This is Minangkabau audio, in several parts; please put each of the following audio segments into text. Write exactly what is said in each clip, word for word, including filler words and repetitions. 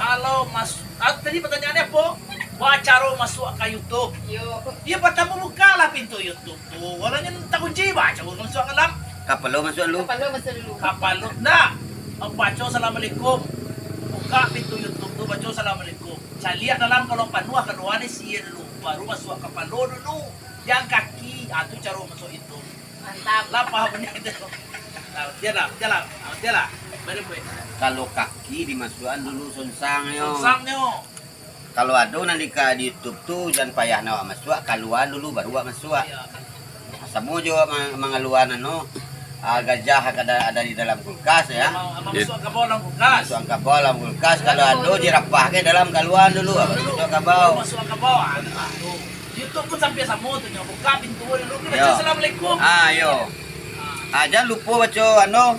Kalau mas-, ah, tadi pertanyaannya apa? Ba caro masuak ka YouTube. Yo. Yo, partamo bukalah pintu YouTube tu. Kalau nyo takunci, ba caro masuak ka dalam. Kapalo masuak dulu. Kapalo masuak dulu. Kapalo, ndak. Baco assalamualaikum. Buka pintu YouTube tu, baco assalamualaikum. Caliak dalam, kalau panuah, kalua isi dulu. Baru masuak kapalo dulu. Jan kaki. Ah, tu caro masuak YouTube. Mantap. Lah, paham ni tu. Lah, dia lah, dia lah. Ah, dia lah. Balik, balik. Kalau kaki dimasuakan dulu sonsangnyo. Sonsangnyo. Kalau ado nan di ka-, di YouTube tu, jan payah nak awak masuak, kaluaan dulu, baru awak masuak. Iyo. Samo jo ma-, mangaluaan anu, ah, gajah ka da-, ada di dalam kulkas, ya. Masuak kabau dalam kulkas. Masuak kabau dalam kulkas, kalau ado, dirapahkan dalam, kaluaan dulu, baru masuak kabau. Masuak kabau, ah, tu. YouTube pun sampai samo tu nyo. Buka pintu dulu, kita baca assalamualaikum. Ah, yo. Ah, jan lupo baco anu,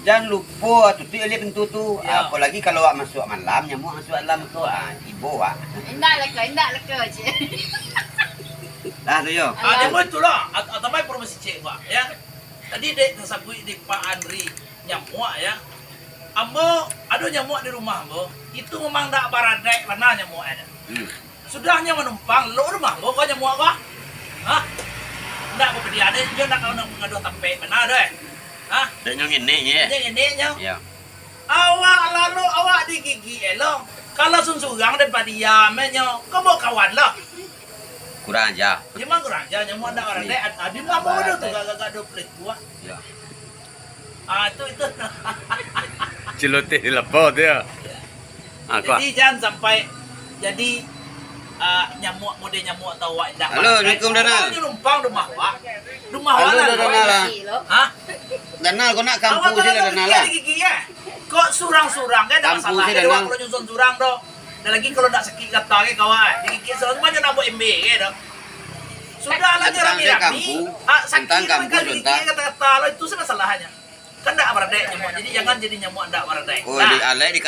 jan lupo tutuik baliak pintu tu. Yo. Apolagi kalau awak masuak malam, nyamuak masuak dalam tu. Ah, ibo, ah. Indak lah ko, indak lah ko, cik. Dah tu yo. Ah, dia pun itulah. At-, atamai informasi cik, Pak, ya. Tadi dek tasabuik di Pak Andri, nyamuak, ya. Ambo ado nyamuak di rumah ambo. Itu memang ndak baradaik bana nyamuak, ya. Hmm. Sudah nyo manumpang, lok rumah ambo ko nyamuak ko. Hah? Ndak bapadiah deh, nyo ndak ka manggaduah tampek bana doh, eh. Hah? Dek nyo ngenek, ye? Nyo ngenek nyo. Iyo. Awak lalu, awak digigik, eh, lo. Kalau surang-surang dek padiam, eh, nyo. Ko bao kawan lo. Kurang aja. Memang kurang aja, nyamuak ndak baradaik. Adi mah bodoh tu, gagak-gagak dua puluh ribu, ah. Iyo. Ah, tu, itu. Ciloteh di lapau tu, yo. Ah, kuah. Jadi, jan sampai jadi, ah, nyamuak, model nyamuak tu awak indak. Halo, assalamualaikum, Danal. Awak nyo numpang rumah awak. Rumah awak. Halo, lah, Danal, lah. Hah? Danal, kau nak kampu awak sini, Danal, lah. Gigi, ya? Kok surang-surang, kan, ndak masalah. Kampu sini, Danal. Kalau nyusun surang tu. Dan lagi kalau ndak sakik gata, kan, kawan. Digigik surang tu, banyak nak buat embek, kan, tu. Sudah lah, nyo rami-rami. Ah, sakik tu, kan, digigik gata-gata lo, itu sih masalahnyo. Kan ndak baradaik nyamuak. Jadi, jangan jadi nyamuak ndak baradaik. Oh, nah. Di alai di